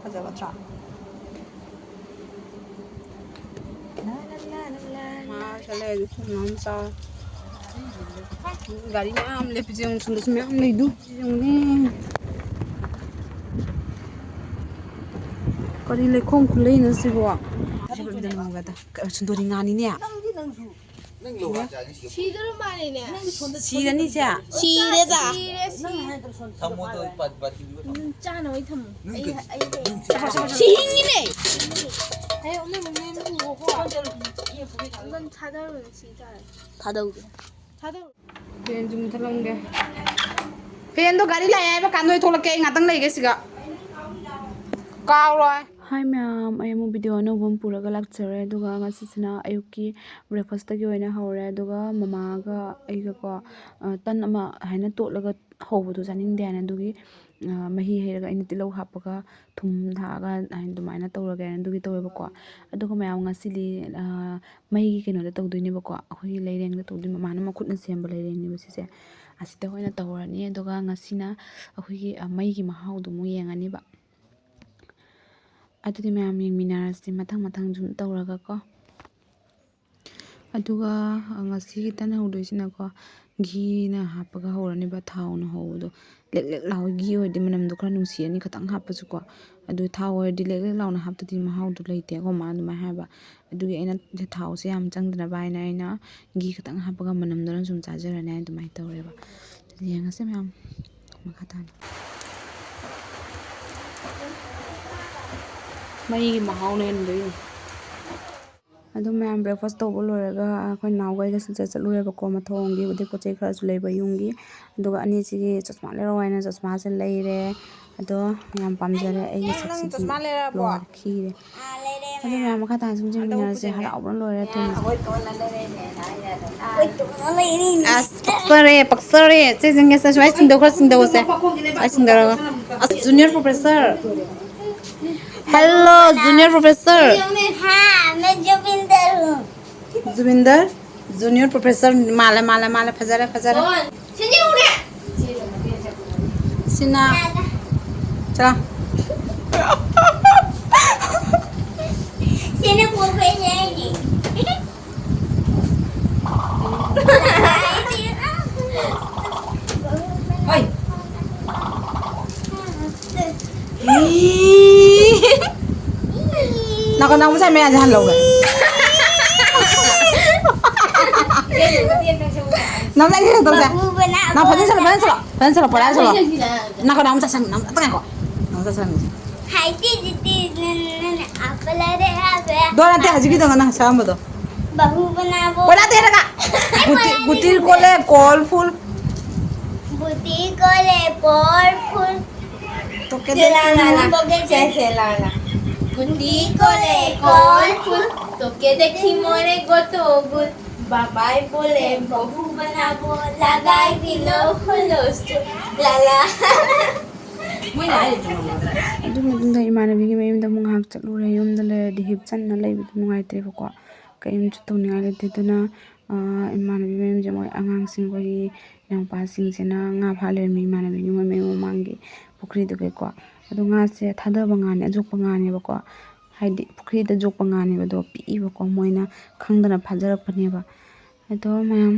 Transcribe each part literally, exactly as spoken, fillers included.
ꯐꯖꯕ ꯅꯠꯇ꯭ꯔꯥ? ꯃꯥ ꯆꯠꯂꯦ, ꯑꯗꯨ ꯊꯣꯡ ꯃꯌꯥꯝ ꯆꯥꯎ꯫ ꯒꯥꯔꯤ ꯃꯌꯥꯝ ꯂꯦꯞꯄꯤꯁꯦ ꯌꯦꯡꯉꯨ, ꯁꯣꯝꯗꯁꯨ ꯃꯌꯥꯝ ꯂꯩꯗꯨ ꯌꯦꯡꯉꯨꯅꯦ꯫ ꯀꯔꯤ ꯂꯩꯈꯣꯝ ꯈꯨꯂꯩꯅꯣ ꯁꯤꯕꯣ? ꯁꯨꯟꯗꯣꯔꯤ ꯉꯥꯅꯤꯅꯦ꯫ ꯁꯤꯗꯣꯔ ꯃꯥꯜꯂꯦꯅꯦ꯫ ꯁꯤꯔꯅꯤ ꯁꯦ꯫ ꯁꯤꯔꯦꯗ꯫ ꯁꯤꯔꯦ, ꯁꯤꯔꯦ꯫ ꯊꯝꯃꯣ, ꯑꯗꯣ ꯕꯥ-, ꯕꯥꯇꯤꯟꯗꯨꯒ ꯊꯝꯃꯣ꯫ ꯎꯝ, ꯆꯥꯅꯕ ꯑꯩ ꯊꯝꯃꯣ꯫ ꯅꯪ ꯑꯩ, ꯀꯩ-, ꯑꯩ, ꯑꯩ꯫ ꯅꯪ ꯀꯩ-, ꯁꯤ ꯍꯤꯡꯉꯤꯅꯦ꯫ ꯑꯩ ꯑꯃꯨꯛ ꯃꯦꯟ ꯎꯕꯀꯣ꯫ ꯑꯗꯨꯝ ꯊꯥꯗꯔꯨꯔꯣ, ꯁꯤ ꯆꯥꯔꯦ꯫ ꯊꯥꯗꯧꯒꯦ꯫ ꯊꯥꯗꯧ꯫ ꯐꯦꯟꯁꯨ ꯃꯨꯊꯠꯂꯝꯒꯦ꯫ ꯐꯦꯟꯗꯣ ꯒꯥꯔꯤ ꯂꯥꯛꯑꯦ ꯍꯥꯏꯕ ꯀꯥꯟꯗ ꯑꯣꯏ ꯊꯣꯛꯂꯛꯀꯦ, ꯑꯩ ꯉꯥꯛꯇꯪ ꯂꯩꯒꯦ ꯁꯤꯒ꯫ ꯀꯥꯎꯔꯣꯏ꯫ ꯍꯥꯏ ꯃꯌꯥꯝ, ꯑꯩ ꯑꯃꯨꯛ ꯚꯤꯗꯤꯑꯣ ꯑꯅꯧꯕ ꯑꯃ ꯄꯨꯔꯒ ꯂꯥꯛꯆꯔꯦ꯫ ꯑꯗꯨꯒ ꯉꯁꯤꯁꯤꯅ ꯑꯌꯨꯛꯀꯤ ꯕ꯭ꯔꯦꯛꯐꯥꯁꯇꯒꯤ ꯑꯣꯏꯅ ꯍꯧꯔꯦ꯫ ꯑꯗꯨꯒ ꯃꯃꯥꯒ ꯑꯩꯒꯀꯣ, ꯑ, ꯇꯟ ꯑꯃ ꯍꯥꯏꯅ ꯇꯣꯠꯂꯒ ꯍꯧꯕꯗꯣ ꯆꯥꯅꯤꯡꯗꯦ ꯍꯥꯏꯅ, ꯑꯗꯨꯒꯤ, ꯑ, ꯃꯍꯤ ꯍꯩꯔꯒ ꯑꯩꯅ ꯇꯤꯜꯍꯧ ꯍꯥꯞꯄꯒ, ꯊꯨꯝ ꯊꯥꯛꯑꯒ ꯑꯗꯨꯃꯥꯏꯅ ꯇꯧꯔꯒꯦ ꯍꯥꯏꯅ ꯑꯗꯨꯒꯤ ꯇꯧꯋꯦꯕꯀꯣ꯫ ꯑꯗꯨꯒ ꯃꯌꯥꯝ ꯉꯁꯤꯗꯤ, ꯑ, ꯃꯩꯒꯤ ꯀꯩꯅꯣꯗ ꯇꯧꯗꯣꯏꯅꯦꯕꯀꯣ, ꯑꯩꯈꯣꯏꯒꯤ ꯂꯩꯔꯦꯡꯗ ꯇꯧꯗꯣꯏꯅꯦ꯫ ꯃꯃꯥꯅ ꯃꯈꯨꯠꯅ ꯁꯦꯝꯕ ꯂꯩꯔꯦꯡꯅꯦꯕ ꯁꯤꯁꯦ꯫ ꯑꯁꯤꯗ ꯑꯣꯏꯅ ꯇꯧꯔꯅꯤ꯫ ꯑꯗꯨꯒ ꯉꯁꯤꯅ ꯑꯩꯈꯣꯏꯒꯤ, ꯑ, ꯃꯩꯒꯤ ꯃꯍꯥꯎꯗꯨ ꯑꯃꯨꯛ ꯌꯦꯡꯉꯅꯤꯕ꯫ ꯑꯗꯨꯗꯤ ꯃꯌꯥꯝ ꯌꯦꯡꯃꯤꯟꯅꯔꯁꯤ ꯃꯊꯪ ꯃꯊꯪ ꯁꯨꯝ ꯇꯧꯔꯒꯀꯣ꯫ ꯑꯗꯨꯒ ꯉꯁꯤꯒꯤ ꯇꯟ ꯍꯧꯗꯣꯏꯁꯤꯅꯀꯣ, ꯘꯤꯅ ꯍꯥꯞꯄꯒ ꯍꯧꯔꯅꯦꯕ, ꯊꯥꯎꯅ ꯍꯧꯕꯗꯣ꯫ ꯂꯦꯛ ꯂꯦꯛ ꯂꯥꯎ, ꯘꯤ ꯑꯣꯏꯔꯗꯤ ꯃꯅꯝꯗꯣ ꯈꯔ ꯅꯨꯡꯁꯤꯔꯅꯤ ꯈꯤꯇꯪ ꯍꯥꯞꯄꯁꯨꯀꯣ꯫ ꯑꯗꯨ ꯊꯥꯎ ꯑꯣꯏꯔꯗꯤ ꯂꯦꯛ ꯂꯦꯛ ꯂꯥꯎꯅ ꯍꯥꯞꯇꯗꯤ ꯃꯍꯥꯎꯗꯣ ꯂꯩꯇꯦ, ꯑꯩꯈꯣꯏ ꯃꯥ ꯑꯗꯨꯃꯥꯏꯅ ꯍꯥꯏꯕ꯫ ꯑꯗꯨꯒꯤ ꯑꯩꯅ ꯊꯥꯎꯁꯦ ꯌꯥꯝ ꯆꯪꯗꯅꯕ ꯍꯥꯏꯅ ꯑꯩꯅ ꯘꯤ ꯈꯤꯇꯪ ꯍꯥꯞꯄꯒ ꯃꯅꯝꯗꯨꯅ ꯁꯨꯝ ꯆꯥꯖꯔꯅꯤ ꯍꯥꯏꯅ ꯑꯗꯨꯃꯥꯏꯅ ꯇꯧꯔꯦꯕ꯫ ꯑꯗꯨ ꯌꯦꯡꯉꯁꯦ ꯃꯌꯥꯝ ꯃꯈꯥ ꯇꯥꯅ꯫ ꯃꯩꯒꯤ ꯃꯍꯥꯎꯅ ꯍꯦꯟꯗꯣꯏꯅꯤ꯫ ꯑꯗꯨ ꯃꯌꯥꯝ ꯕ꯭ꯔꯦꯛꯐꯥꯁ ꯇꯧꯕ ꯂꯣꯏꯔꯒ ꯑꯩꯈꯣꯏ ꯅꯥꯎꯒꯩꯒ ꯁꯤꯗ ꯆꯠꯂꯨꯔꯦꯕꯀꯣ, ꯃꯊꯣꯡꯒꯤ ꯑꯗꯩ ꯄꯣꯠ ꯆꯩ ꯈꯔꯁꯨ ꯂꯩꯕ ꯌꯨꯝꯒꯤ꯫ ꯑꯗꯨꯒ ꯑꯅꯤꯁꯤꯒꯤ ꯆꯁꯃꯥ ꯂꯩꯔꯛꯑꯣ ꯍꯥꯏꯅ ꯆꯁꯃꯥꯁꯦ ꯂꯩꯔꯦ꯫ ꯑꯗꯣ ꯌꯥꯝ ꯄꯥꯝꯖꯔꯦ ꯑꯩꯒꯤ ꯅꯪ ꯁꯛꯁꯤꯗꯤ꯫ ꯆꯁꯃꯥ ꯂꯩꯔꯛꯑꯕꯣ? ꯂꯣꯏꯔꯦ, ꯈꯤꯔꯦ꯫ ꯑꯗꯨ ꯃꯌꯥꯝ ꯃꯈꯥ ꯇꯥꯅ ꯁꯨꯝ ꯌꯦꯡꯃꯤꯟꯅꯔꯁꯦ꯫ ꯍꯔꯥꯎꯕꯅ ꯂꯣꯏꯔꯦ ꯊꯨꯝ꯫ ꯑꯁ, ꯄꯛꯆꯔꯦ, ꯄꯛꯆꯔꯦ꯫ ꯆꯦ ꯆꯤꯡꯒꯦ, ꯁꯦ ꯁꯨꯃꯥꯏꯅ ꯆꯤꯡꯗꯧ ꯈꯔ ꯆꯤꯡꯗꯧꯁꯦ꯫ ꯁꯨꯃꯥꯏꯅ ꯆꯤꯡꯗꯧꯔꯒ꯫ ꯑꯁ, junior professor. Hello, junior professor. हाँ, मैं जुबिंदर हूँ। ꯖꯨꯕꯤꯟꯗꯔ, ꯖꯨꯅꯤꯌꯔ ꯄ꯭ꯔꯣꯐꯦꯁꯔ ꯃꯥꯜꯂꯦ, ꯃꯥꯜꯂꯦ, ꯃꯥꯜꯂꯦ꯫ ꯐꯖꯔꯦ, ꯐꯖꯔꯦ꯫ ꯁꯤꯅ, ꯆꯥ꯫ ꯁꯤꯅ ꯄꯣꯛꯄꯩꯅꯦ ꯑꯩꯗꯤ꯫ ꯍꯣꯏ꯫ ꯅꯥꯀꯣ, ꯅꯪ ꯉꯁꯥꯏ ꯃꯌꯥꯁꯦ ꯍꯜꯂꯧꯒꯦ꯫ ꯅꯪ ꯂꯩꯔꯤ ꯇꯧꯁꯦ꯫ ꯅꯪ ꯐꯖꯅ ꯁꯜꯂꯣ, ꯐꯖꯅ ꯁꯜꯂꯣ, ꯐꯖꯅ ꯁꯜꯂꯣ, ꯄꯣꯔꯥ ꯁꯜꯂꯣ꯫ ꯅꯥꯀꯣ, ꯅꯪ ꯑꯃꯨꯛ ꯆꯠꯁꯟ-, ꯅꯪ ꯑꯝꯇ ꯉꯥꯏꯈꯣ꯫ ꯅꯪ ꯑꯃꯨꯛ ꯆꯠꯁꯟ-, ꯍꯥꯏ, ꯇꯤ, ꯇꯤ, ꯇꯤ, ꯅ, ꯅ, ꯅ, ꯑꯄ ꯂꯩꯔꯦ ꯍꯥꯏꯕ꯫ ꯗꯣ ꯅꯠꯇꯦ, ꯍꯧꯖꯤꯛꯀꯤꯗꯣ ꯅꯪ ꯁꯛꯑꯝꯕꯗꯣ꯫ ꯕꯍꯨ ꯕꯅꯥꯕꯣ꯫ ꯄꯣꯔꯥ ꯇꯦꯔꯒ꯫ ꯑꯩ ꯒꯨꯇꯤ, ꯄꯣꯔꯥ ꯒꯨꯇꯤ ꯇꯦꯔꯒ꯫ ꯀꯣꯜꯂꯦ, ꯀꯣꯜ ꯐꯨꯜ꯫ ꯕꯨꯇꯤ ꯀꯣꯜꯂꯦ, ꯄꯣꯜ ꯐꯨꯜ꯫ ꯇꯣꯛꯀꯦ ꯁꯦ ꯂꯥ ꯂꯥ ꯂꯥ꯫ ꯇꯣꯛꯀꯦ ꯁꯦ ꯁꯦ ꯂꯥ ꯂꯥ꯫ ꯕꯨꯇꯤ ꯀꯣꯜꯂꯦ, ꯀꯣꯜ ꯐꯨꯜ꯫ ꯇꯣꯛꯀꯦ ꯗꯦꯈꯤ ꯃꯣꯔꯦ ꯒꯣꯇꯣ ꯒꯨꯜ꯫ ꯕꯥꯕꯥꯏ ꯕꯣꯂꯦ, ꯕꯍꯨ ꯕꯅꯥꯕꯣ, ꯂꯒꯥꯏ ꯄꯤꯂꯣ ꯍꯨꯂꯣꯁꯇꯨ꯫ ꯂꯥ ꯂꯥ꯫ ꯑꯗꯨ ꯃꯇꯨꯡꯗ ꯏꯃꯥꯟꯅꯕꯤꯒꯤ ꯃꯌꯨꯝꯗ ꯑꯃꯨꯛ ꯉꯥꯏꯍꯥꯛ ꯆꯠꯂꯨꯔꯦ꯫ ꯌꯨꯝꯗ ꯂꯩꯔꯗꯤ ꯍꯤꯞꯆꯟꯅ ꯂꯩꯕꯗꯣ ꯅꯨꯡꯉꯥꯏꯇ꯭ꯔꯦꯕꯀꯣ꯫ ꯀꯔꯤꯝꯁꯨ ꯇꯧꯅꯤꯡꯉꯥꯏ ꯂꯩꯇꯦ꯫ ꯑꯗꯨꯅ, ꯑ, ꯏꯃꯥꯟꯅꯕꯤ ꯃꯌꯨꯝꯁꯦ ꯃꯣꯏ ꯑꯉꯥꯡꯁꯤꯡ, ꯑꯩꯈꯣꯏꯒꯤ ꯏꯅꯥꯎꯄꯥꯁꯤꯡꯁꯤꯅ ꯉꯥ ꯐꯥ ꯂꯩꯔꯝꯃꯤ ꯏꯃꯥꯟꯅꯕꯤꯒꯤ ꯃꯣꯏ ꯃꯌꯨꯝ ꯃꯃꯥꯡꯒꯤ ꯄꯨꯈ꯭ꯔꯤꯗꯨꯒꯤꯀꯣ꯫ ꯑꯗꯣ ꯉꯥꯁꯦ ꯊꯥꯗꯕ ꯉꯥꯅꯦ, ꯑꯌꯣꯛꯄ ꯉꯥꯅꯦꯕꯀꯣ꯫ ꯍꯥꯏꯗꯤ ꯄꯨꯈ꯭ꯔꯤꯗ ꯌꯣꯛꯄ ꯉꯥꯅꯦꯕ, ꯑꯗꯣ ꯄꯤꯛꯏꯕꯀꯣ, ꯃꯣꯏꯅ ꯈꯪꯗꯅ ꯐꯥꯖꯔꯛꯄꯅꯦꯕ꯫ ꯑꯗꯣ ꯃꯌꯥꯝ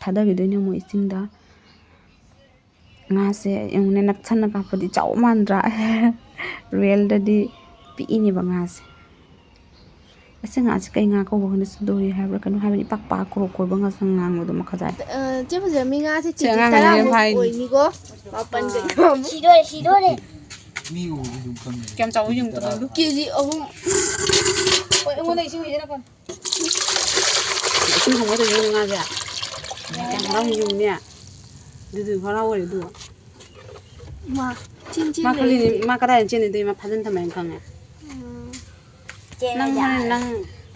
ꯊꯥꯗꯈꯤꯗꯣꯏꯅꯦ ꯑꯃꯨꯛ ꯏꯁꯤꯡꯗ꯫ ꯉꯥꯁꯦ ꯌꯦꯡꯉꯨꯅꯦ, ꯅꯛꯁꯟꯅ ꯀꯥꯞꯄꯗꯤ ꯆꯥꯎ ꯃꯥꯟꯗ꯭ꯔꯥ? ꯔꯤꯌꯦꯜꯗꯗꯤ ꯄꯤꯛꯏꯅꯦꯕ ꯉꯥꯁꯦ꯫ ꯑꯁꯤ ꯉꯥꯁꯦ ꯀꯩ ꯉꯥ ꯀꯧꯕ ꯈꯪꯗꯦ, ꯁꯨꯗꯣꯔꯤ ꯍꯥꯏꯕ꯭ꯔꯥ ꯀꯩꯅꯣ ꯍꯥꯏꯕꯅꯤ, ꯏꯄꯥꯛ ꯄꯥꯛ ꯀ꯭ꯔꯣꯛ ꯀꯣꯏꯕ ꯉꯥꯁꯪ ꯉꯥꯡꯕꯗꯣ ꯃꯈꯥ ꯖꯥꯠ꯫ ꯑ, ꯆꯦ ꯐꯖꯕ, ꯃꯤ ꯉꯥꯁꯦ ꯁꯤ ꯀꯦꯖꯤ ꯑꯉꯥꯡ ꯑꯅꯤꯅ ꯇꯔꯥꯃꯨꯛ ꯐꯥꯏꯅꯤ꯫ ꯑꯣꯏꯅꯤꯀꯣ꯫ ꯃꯥꯄꯟ ꯀꯩꯅꯣ ꯑꯃꯨꯛ꯫ ꯁꯤꯗꯣꯔꯦ, ꯁꯤꯗꯣꯔꯦ꯫ ꯃꯤ ꯎꯕꯗꯤ ꯑꯗꯨꯝ ꯈꯪꯉꯦ꯫ ꯀꯌꯥꯝ ꯆꯥꯎꯕ ꯌꯦꯡꯉꯨꯗꯅ ꯑꯗꯨ? ꯀꯦꯖꯤ ꯑꯍꯨꯝ꯫ ꯍꯣꯏ, ꯑꯩꯉꯣꯟꯗ ꯏꯁꯤꯡ ꯍꯩꯖꯔꯛꯄꯅꯤ꯫ ꯏꯁꯤꯡ ꯊꯝꯒꯗꯣꯏꯅꯤ ꯉꯥꯁꯦ꯫ ꯌꯥꯝ ꯍꯔꯥꯎꯅ ꯌꯦꯡꯉꯨꯅꯦ꯫ ꯑꯗꯨꯗꯤ ꯍꯔꯥꯎ ꯑꯣꯏꯔꯦ ꯑꯗꯨ꯫ ꯃꯥ ꯆꯤꯟ ꯆꯤꯟ ꯃꯥ ꯈꯜꯂꯤꯅꯤ, ꯂꯩꯔꯤꯁꯦ꯫ ꯃꯥ ꯀꯗꯥꯏꯗ ꯆꯦꯟꯗꯣꯏ? ꯃꯥ ꯐꯥꯖꯤꯟ ꯊꯝꯃꯦꯅ ꯈꯪꯉꯦ꯫ ꯎꯝ꯫ ꯅꯪ ꯆꯦꯟꯕ ꯍꯣꯔꯦꯟ ꯌꯥꯔꯦ꯫ ꯅꯪ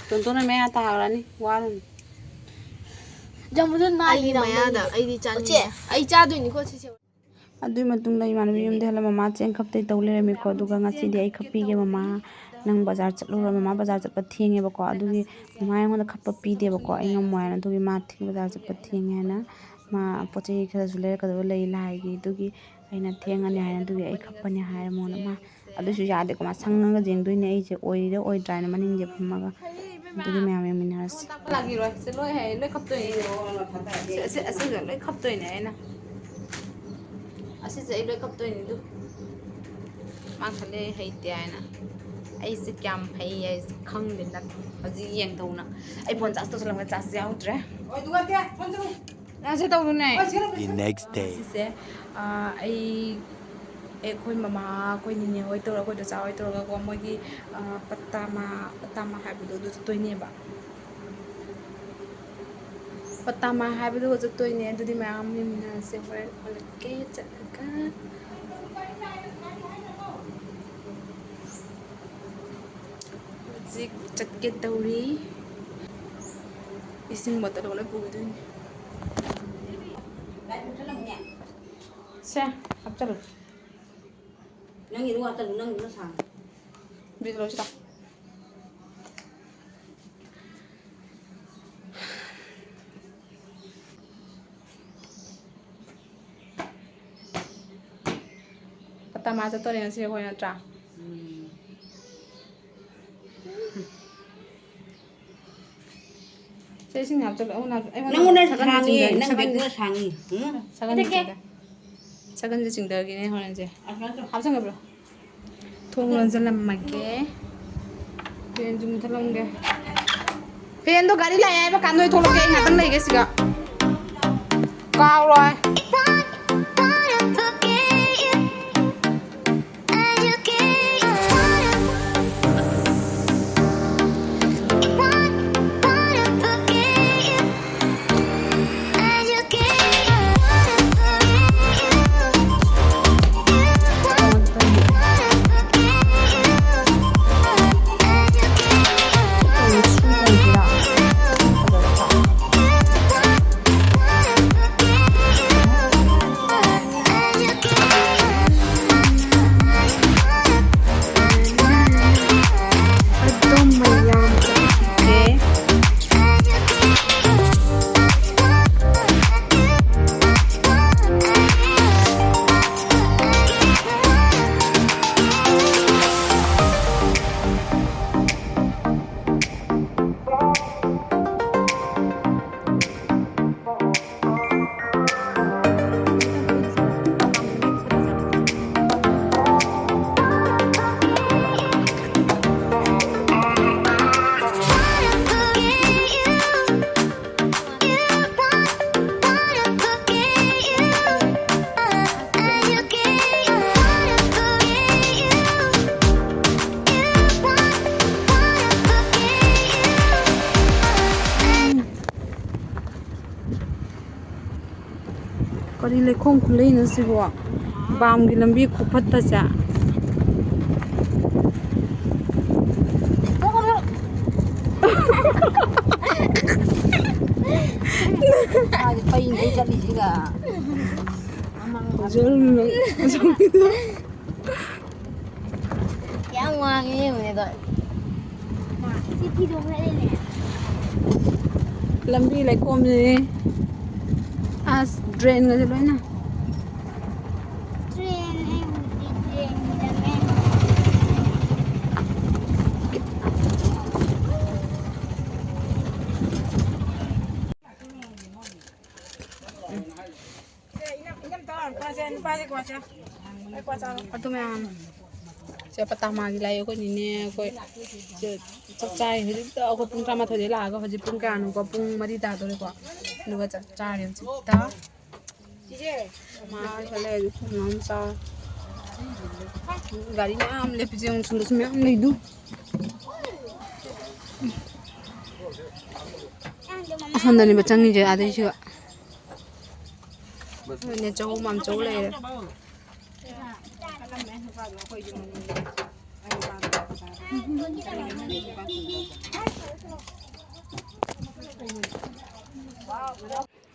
ꯇꯣꯟꯇꯣꯟꯅ ꯃꯌꯥ ꯇꯥꯍꯧꯔꯅꯤ, ꯋꯥꯔꯨꯅꯨ꯫ ꯖꯝꯕꯨꯗꯨꯟ ꯃꯥꯒꯤ ꯑꯩꯒꯤ ꯃꯌꯥꯗ ꯅꯝꯕꯔꯅꯤ꯫ ꯑꯩꯗꯤ ꯆꯥꯅꯤꯡꯉꯦ꯫ ꯑꯣꯆꯦ꯫ ꯑꯩ ꯆꯥꯗꯣꯏꯅꯤꯀꯣ ꯁꯤꯁꯦ꯫ ꯑꯗꯨꯒꯤ ꯃꯇꯨꯡꯗ ꯏꯃꯥꯟꯅꯕꯤ ꯌꯨꯝꯗ ꯍꯜꯂ ꯃꯃꯥ ꯆꯦꯡ ꯈꯞꯇꯩ ꯇꯧ ꯂꯩꯔꯝꯃꯤꯀꯣ꯫ ꯑꯗꯨꯒ ꯉꯁꯤꯗꯤ ꯑꯩ ꯈꯞꯄꯤꯒꯦ ꯃꯃꯥ, ꯅꯪ ꯕꯖꯥꯔ ꯆꯠꯂꯨꯔꯣ, ꯃꯃꯥ ꯕꯖꯥꯔ ꯆꯠꯄ ꯊꯦꯡꯉꯦꯕꯀꯣ꯫ ꯑꯗꯨꯒꯤ ꯃꯃꯥ ꯑꯩꯉꯣꯟꯗ ꯈꯞꯄ ꯄꯤꯗꯦꯕꯀꯣ, ꯑꯩ ꯉꯝꯃꯣꯏ ꯍꯥꯏꯅ꯫ ꯑꯗꯨꯒꯤ ꯃꯥ ꯊꯦꯡ-, ꯕꯖꯥꯔ ꯆꯠꯄ ꯊꯦꯡꯉꯦ ꯍꯥꯏꯅ, ꯃꯥ ꯄꯣꯠ ꯆꯩ ꯈꯔꯁꯨ ꯂꯩꯔꯛꯀꯗꯕ ꯂꯩ ꯂꯥꯏꯒꯤ, ꯑꯗꯨꯒꯤ ꯑꯩꯅ ꯊꯦꯡꯉꯅꯤ ꯍꯥꯏꯅ, ꯑꯗꯨꯒꯤ ꯑꯩ ꯈꯞꯄꯅꯤ ꯍꯥꯏꯔꯦ ꯃꯉꯣꯟꯗ꯫ ꯃꯥ ꯑꯗꯨꯁꯨ ꯌꯥꯗꯦꯀꯣ, ꯃꯥ ꯁꯪꯉꯒ ꯌꯦꯡꯗꯣꯏꯅꯦ ꯑꯩꯁꯦ ꯑꯣꯏꯔꯤꯔ ꯑꯣꯏꯗ꯭ꯔꯥ ꯍꯥꯏꯅ ꯃꯅꯤꯡꯁꯦ ꯐꯝꯃꯒ꯫ ꯑꯗꯨꯗꯤ ꯃꯌꯥꯝ ꯌꯦꯡꯃꯤꯟꯅꯔꯁꯤ꯫ ꯇꯥꯛꯄ ꯂꯥꯛꯈꯤꯔꯣꯏ꯫ ꯁꯦ ꯂꯣꯏ ꯍꯩ, ꯂꯣꯏ ꯈꯞꯇꯣꯏꯅꯦ꯫ ꯁꯦ, ꯑꯁꯤ, ꯑꯁꯤꯒ ꯂꯣꯏ ꯈꯞꯇꯣꯏꯅꯦ ꯑꯩꯅ꯫ ꯑꯁꯤꯁꯦ ꯑꯩ ꯂꯣꯏ ꯈꯞꯇꯣꯏꯅꯦ ꯑꯗꯨ꯫ ꯃꯥ ꯈꯜꯂꯦ ꯑꯩ ꯍꯩꯇꯦ ꯍꯥꯏꯅ꯫ ꯑꯩꯁꯦ ꯀꯌꯥꯝ ꯍꯩ ꯍꯥꯏꯁꯦ ꯈꯪꯗꯦ ꯅꯪ꯫ ꯍꯧꯖꯤꯛ ꯌꯦꯡꯊꯧꯅ꯫ ꯑꯩ ꯐꯣꯟ ꯆꯥꯔꯖ ꯇꯧꯁꯜꯂꯝꯃꯦ, ꯆꯥꯔꯖ ꯌꯥꯎꯗ꯭ꯔꯦ꯫ ꯅꯪ ꯁꯤ ꯇꯧꯗꯨꯅꯦ꯫ The next day. ꯁꯤꯁꯦ, ꯑꯥ, ꯑꯩ, ꯑꯩꯈꯣꯏ ꯃꯃꯥ, ꯑꯩꯈꯣꯏ ꯅꯤꯅꯦ ꯍꯣꯏ ꯇꯧꯔꯒ, ꯑꯩꯈꯣꯏ ꯗꯣꯆꯥ ꯍꯣꯏ ꯇꯧꯔꯒꯀꯣ, ꯃꯣꯏꯒꯤ, ꯑꯥ, ꯄꯇꯥꯃꯥ, ꯄꯇꯥꯃꯥ ꯍꯥꯏꯕꯗꯣ ꯑꯗꯨ ꯆꯠꯇꯣꯏꯅꯦꯕ꯫ ꯄꯇꯥꯃꯥ ꯍꯥꯏꯕꯗꯨꯒ ꯆꯠꯇꯣꯏꯅꯦ꯫ ꯑꯗꯨꯗꯤ ꯃꯌꯥꯝ ꯌꯦꯡꯃꯤꯟꯅꯔꯁꯦ ꯍꯣꯔꯦꯟ ꯍꯜꯂꯛꯀꯦ ꯆꯠꯂꯒ꯫ ꯍꯧꯖꯤꯛ ꯆꯠꯀꯦ ꯇꯧꯔꯤ꯫ ꯏꯁꯤꯡ ꯕꯣꯇꯜ ꯂꯣꯏ ꯄꯨꯈꯤꯗꯣꯏꯅꯦ꯫ ꯁꯦ, ꯍꯥꯞꯆꯜꯂꯨ꯫ ꯅꯪꯒꯤꯗꯨ ꯋꯥꯇꯜꯂꯨ, ꯅꯪꯒꯤꯗꯨꯅ ꯁꯥꯡꯉꯤ꯫ ꯕꯤꯗ ꯂꯧꯁꯤ ꯂꯥꯎ꯫ ꯄꯇꯥꯃꯥ ꯆꯠꯇꯣꯔꯦ ꯉꯁꯤ ꯑꯩꯈꯣꯏ ꯅꯠꯇ꯭ꯔꯥ? ꯎꯝ꯫ ꯁꯦ, ꯏꯁꯤꯡ ꯍꯥꯞꯆꯜꯂꯣ꯫ ꯑꯩꯉꯣꯟꯗ ꯍꯥꯞ-, ꯑꯩꯉꯣꯟꯗ ꯅꯪꯉꯣꯟꯗ ꯁꯒꯟꯁꯦ ꯁꯥꯡꯉꯤ, ꯆꯤꯡꯗ-, ꯅꯪ ꯁꯒꯟꯁꯦ, ꯕꯦꯛꯇꯨꯅ ꯁꯥꯡꯉꯤ꯫ ꯎꯝ꯫ ꯁꯒꯟꯁꯦ ꯆꯤꯡꯗ-, ꯁꯒꯟꯁꯦ ꯆꯤꯡꯊꯈꯤꯅꯦ ꯍꯣꯔꯦꯟꯁꯦ꯫ ꯑꯁꯨꯃꯥꯏꯅ ꯇꯧ꯫ ꯍꯥꯞꯆꯟꯈ꯭ꯔꯕ꯭ꯔꯣ? ꯊꯣꯡ ꯂꯣꯟꯁꯤꯜꯂꯝꯃꯒꯦ꯫ ꯐꯦꯟꯁꯨ ꯃꯨꯊꯠꯂꯝꯒꯦ꯫ ꯐꯦꯟꯗꯣ ꯒꯥꯔꯤ ꯂꯥꯛꯑꯦ ꯍꯥꯏꯕ ꯀꯥꯟꯗ ꯑꯣꯏ ꯊꯣꯛꯂꯛꯀꯦ꯫ ꯑꯩ ꯉꯥꯛꯇꯪ ꯂꯩꯒꯦ ꯁꯤꯒ꯫ ꯀꯥꯎꯔꯣꯏ꯫ ꯂꯩꯈꯣꯝ ꯈꯨꯂꯩꯅ ꯁꯤꯕꯣ꯫ ꯕꯥꯝꯒꯤ ꯂꯝꯕꯤ ꯈꯨꯐꯠꯇꯁꯦ꯫ ꯃꯥꯗꯤ ꯄꯩꯉꯩ ꯆꯠꯂꯤꯁꯤꯒ꯫ ꯌꯥꯝ ꯋꯥꯡꯉꯦ ꯌꯦꯡꯉꯨꯅꯦ ꯑꯗꯣ꯫ ꯁꯤ ꯐꯤꯗꯣ ꯈꯔ ꯂꯩꯅꯦ꯫ ꯂꯝꯕꯤ ꯂꯩꯈꯣꯝꯁꯤꯗꯤ ꯑꯁ ꯗ꯭ꯔꯦꯟꯒꯁꯦ ꯂꯣꯏꯅ꯫ ꯇ꯭ꯔꯦꯟ ꯑꯩ ꯍꯧꯖꯤꯛ ꯇ꯭ꯔꯦꯟꯒꯤꯗꯃꯦ꯫ ꯑꯗꯨ ꯃꯌꯥꯝ ꯁꯦ ꯄꯇꯥ ꯃꯥꯒꯤ ꯂꯥꯛꯑꯦ ꯑꯩꯈꯣꯏ ꯅꯤꯅꯦ ꯑꯩꯈꯣꯏ ꯁꯦ ꯆꯥꯛ ꯆꯥꯔꯤ꯫ ꯍꯧꯖꯤꯛꯇ ꯑꯩꯈꯣꯏ ꯄꯨꯡ ꯇꯔꯥꯃꯥꯊꯣꯏꯗꯩ ꯂꯥꯛꯑꯒ ꯍꯧꯖꯤꯛ ꯄꯨꯡ ꯀꯌꯥꯅꯣꯀꯣ? ꯄꯨꯡ ꯃꯔꯤ ꯇꯥꯗꯣꯔꯦꯀꯣ꯫ ꯑꯗꯨꯒ ꯆꯥꯛ ꯆꯥꯔꯦ ꯍꯧꯖꯤꯛꯇ꯫ ꯃꯥ ꯈꯔ ꯂꯩꯔꯗꯤ ꯑꯩꯈꯣꯏ ꯃꯌꯥꯝ ꯆꯥꯔꯦ꯫ ꯒꯥꯔꯤ ꯃꯌꯥꯝ ꯂꯦꯞꯄꯤꯁꯦ ꯌꯦꯡꯉꯨ, ꯁꯣꯝꯗꯁꯨ ꯃꯌꯥꯝ ꯂꯩꯗꯨ꯫ ꯑꯁꯣꯝꯗꯅꯦꯕ ꯆꯪꯉꯤꯁꯦ, ꯑꯥꯗꯩꯁꯤꯒ꯫ ꯅꯦꯆꯧ ꯃꯥꯝꯆꯧ ꯂꯩꯔꯦ꯫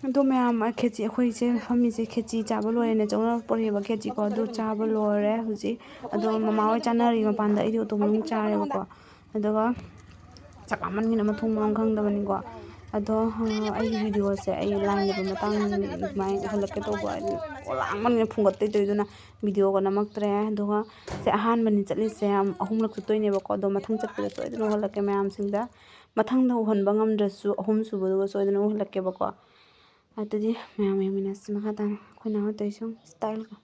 ꯑꯗꯣ ꯃꯌꯥꯝ, ꯈꯦꯆꯤ, ꯑꯩꯈꯣꯏꯁꯦ ꯐꯝꯃꯤꯁꯦ ꯈꯦꯆꯤ ꯆꯥꯕ ꯂꯣꯏꯔꯦ꯫ ꯅꯦꯆꯧꯅ ꯄꯨꯔꯛꯑꯦꯕ ꯈꯦꯆꯤꯀꯣ, ꯑꯗꯨ ꯆꯥꯕ ꯂꯣꯏꯔꯦ ꯍꯧꯖꯤꯛ꯫ ꯑꯗꯣ ꯃꯃꯥ ꯍꯣꯏ ꯆꯥꯅꯔꯤ ꯃꯄꯥꯟꯗ, ꯑꯩꯗꯤ ꯑꯣꯇꯣ ꯃꯅꯨꯡ ꯆꯥꯔꯦꯕꯀꯣ꯫ ꯑꯗꯨꯒ ꯆꯥꯛ ꯂꯥꯝꯃꯟꯒꯤꯅ ꯃꯊꯣꯡ ꯃꯔꯝ ꯈꯪꯗꯕꯅꯤꯀꯣ꯫ ꯑꯗꯣ, ꯑ, ꯑꯩꯒꯤ ꯚꯤꯗꯤꯑꯣꯁꯦ ꯑꯩ ꯂꯥꯏꯟ ꯂꯩꯕ ꯃꯇꯥꯡ ꯑꯗꯨꯃꯥꯏꯅ ꯎꯍꯜꯂꯛꯀꯦ ꯇꯧꯕ, ꯍꯥꯏꯗꯤ ꯂꯥꯡꯃꯟꯒꯤꯅ ꯐꯨꯡꯒꯠꯇꯣꯏ ꯇꯧꯏꯗꯨꯅ ꯚꯤꯗꯤꯑꯣꯒ ꯅꯝꯃꯛꯇ꯭ꯔꯦ꯫ ꯑꯗꯨꯒ ꯁꯦ ꯑꯍꯥꯟꯕꯅꯤ ꯆꯠꯂꯤꯁꯦ, ꯑꯍꯨꯝꯂꯛ ꯆꯠꯇꯣꯏꯅꯦꯕꯀꯣ꯫ ꯑꯗꯣ ꯃꯊꯪ ꯆꯠꯄꯗ ꯁꯣꯏꯗꯅ ꯎꯍꯜꯂꯛꯀꯦ ꯃꯌꯥꯝꯁꯤꯡꯗ꯫ ꯃꯊꯪꯗ ꯎꯍꯟꯕ ꯉꯝꯗ꯭ꯔꯁꯨ ꯑꯍꯨꯝꯁꯨꯕꯗꯨꯒ ꯁꯣꯏꯗꯅ ꯎꯍꯜꯂꯛꯀꯦꯕꯀꯣ꯫ ꯑꯗꯨꯗꯤ ꯃꯌꯥꯝ ꯌꯦꯡꯃꯤꯟꯅꯁꯤ ꯃꯈꯥ ꯇꯥꯅ ꯑꯩꯈꯣꯏ ꯅꯍꯥ ꯇꯧꯔꯤꯁꯤ ꯌꯦꯡꯉꯨ, ꯁ꯭ꯇꯥꯏꯜꯒ꯫